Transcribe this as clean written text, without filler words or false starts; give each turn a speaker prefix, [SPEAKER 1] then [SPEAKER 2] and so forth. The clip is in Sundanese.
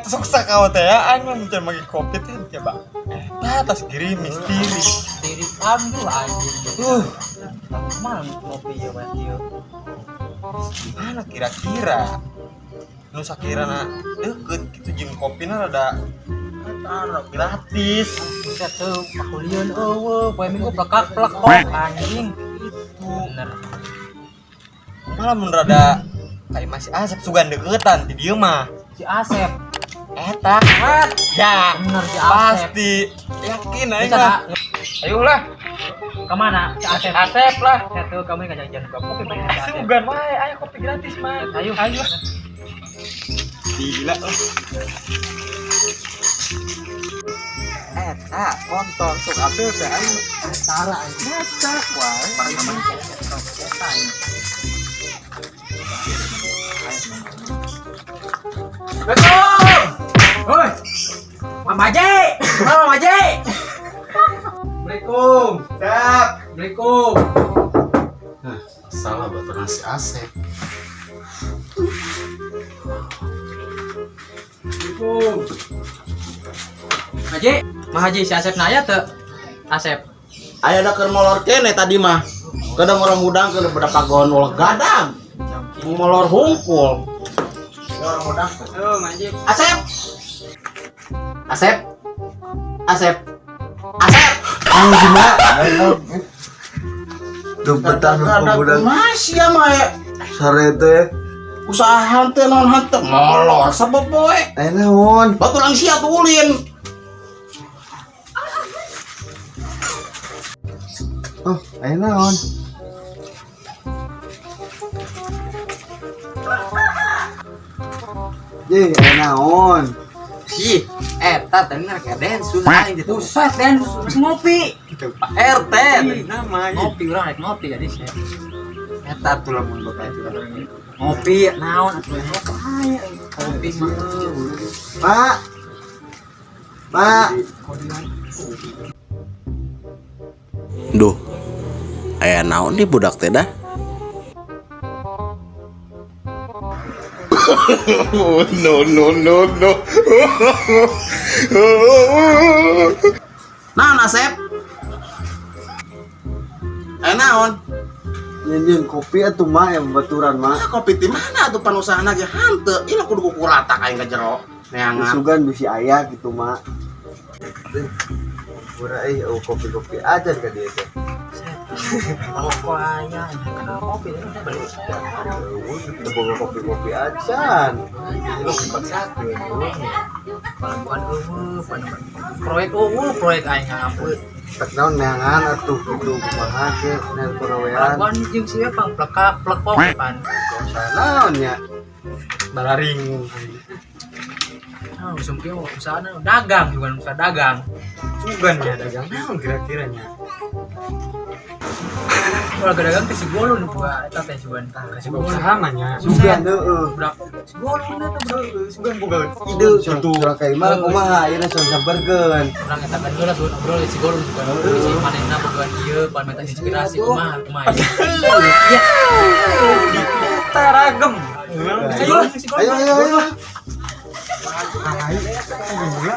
[SPEAKER 1] Sok sakau teh ya aing mah mun make kopi teh coba. Eta tas gerimis tiris.
[SPEAKER 2] Tiris ambil anjing. Mana ngopi ya Mas yo.
[SPEAKER 1] Mana kira-kira? Nu sakirana deukeut kitu jeung kopina rada eta gratis.
[SPEAKER 2] Buset tuh, pakulieun eueuh, poe minggu plekak plekok anjing.
[SPEAKER 1] Itu
[SPEAKER 2] Bener.
[SPEAKER 1] malah mun rada kayak masih Asep sugan deketan di dieu mah.
[SPEAKER 2] Si Asep.
[SPEAKER 1] Eta. Ya,
[SPEAKER 2] Bener si Asep.
[SPEAKER 1] pasti yakin aing
[SPEAKER 2] Bisa
[SPEAKER 1] mah.
[SPEAKER 2] tak?
[SPEAKER 1] Ayo lah,
[SPEAKER 2] Kemana? Si Asep.
[SPEAKER 1] Asep lah.
[SPEAKER 2] Saya tuh kamu ngajak jalan gua kopi banyak si Asep.
[SPEAKER 1] Sugan wae, ayo kopi gratis mah.
[SPEAKER 2] Ayo.
[SPEAKER 1] Ayo. Gila. Eta kontol sok atuh teh ayo.
[SPEAKER 2] Tara anjing.
[SPEAKER 1] Eta wae.
[SPEAKER 2] Assalamualaikum. Woi. Mama J. Mama J.
[SPEAKER 1] Assalamualaikum. Siap.
[SPEAKER 2] Assalamualaikum.
[SPEAKER 3] Nah, salah baturan si Asep.
[SPEAKER 1] Assalamualaikum.
[SPEAKER 2] Haji, Mah Haji si Asep naya teu? Asep.
[SPEAKER 3] Aya da keur molor kene tadi mah. Kadang orang mudang keur pada pagon ulah gadang. Molor hungkul. Ya orang mudang.
[SPEAKER 1] Oh, Haji.
[SPEAKER 3] Asep. Asep. Asep. Asep.
[SPEAKER 4] Gimana? Duh betah nu budak
[SPEAKER 3] Masih ya mah ya.
[SPEAKER 4] sare teh.
[SPEAKER 3] Usaha henteu naon henteu molor sapopoe.
[SPEAKER 4] Aya naon?
[SPEAKER 3] Baturan sia tuh ulin.
[SPEAKER 4] Oh, aya naon? Ye, aya naon?
[SPEAKER 1] Ih, eta bener ka Densus aing gitu.
[SPEAKER 2] Buset, Den, terus ngopi.
[SPEAKER 1] Gitu Pak RT tadi nama
[SPEAKER 2] Ngopi urang rek ngopi jadi sih.
[SPEAKER 1] Eta tuh lamun bakal
[SPEAKER 2] Ngopi naon atuh ngopi aya. Ngopi mah.
[SPEAKER 4] Pak. Pak.
[SPEAKER 3] Duh. Aya naon di budak teh dah?
[SPEAKER 5] No, no, no, no.
[SPEAKER 3] Naon Asep? Aya naon?
[SPEAKER 4] Nyeun kopi atuh mah yang baturan mah.
[SPEAKER 3] Ah, kopi di mana tuh panusahana ge hanteu. Ieu kudu kukuratak aing ka jero. Neangan.
[SPEAKER 4] Sugan bisi aya gitu mah. Pura euy, oh kopi-kopi aja ka dieu teh.
[SPEAKER 2] Rokok aya, kenal kopi udah beli.
[SPEAKER 4] Eueuh, teu boga kopi-kopi acan.
[SPEAKER 1] Lu dipaksakeun.
[SPEAKER 2] Bukan eueuh, proyek eueuh, proyek aing ngampun.
[SPEAKER 4] Tek naon neangan atuh kitu kumaha ke nean pagawean.
[SPEAKER 2] Kelakuan jeung si pang plekak plekok pan.
[SPEAKER 4] Usaha naon nya?
[SPEAKER 1] Bararing.
[SPEAKER 2] Nah, usum kieu usahana dagang juga usaha dagang.
[SPEAKER 1] Sugan ya dagang naon kira-kiranya.
[SPEAKER 2] Kalau dagang teh si golun buka eta teh sugan. Si golun.
[SPEAKER 1] Usaha mah nya.
[SPEAKER 4] Sugan heueuh.
[SPEAKER 2] Budak si golun eta budak.
[SPEAKER 1] Sugan boga
[SPEAKER 4] Ide surah ka imah kumaha ayeuna soal sabarkeun.
[SPEAKER 2] Urang eta kan heula sugan obrol si golun sugan. Si manehna boga ieu pan minta inspirasi kumaha kumaha. Ya.
[SPEAKER 1] Eta ragem.
[SPEAKER 2] Ayo si golun.
[SPEAKER 4] Ayo ayo ayo.
[SPEAKER 1] Ayo, gila.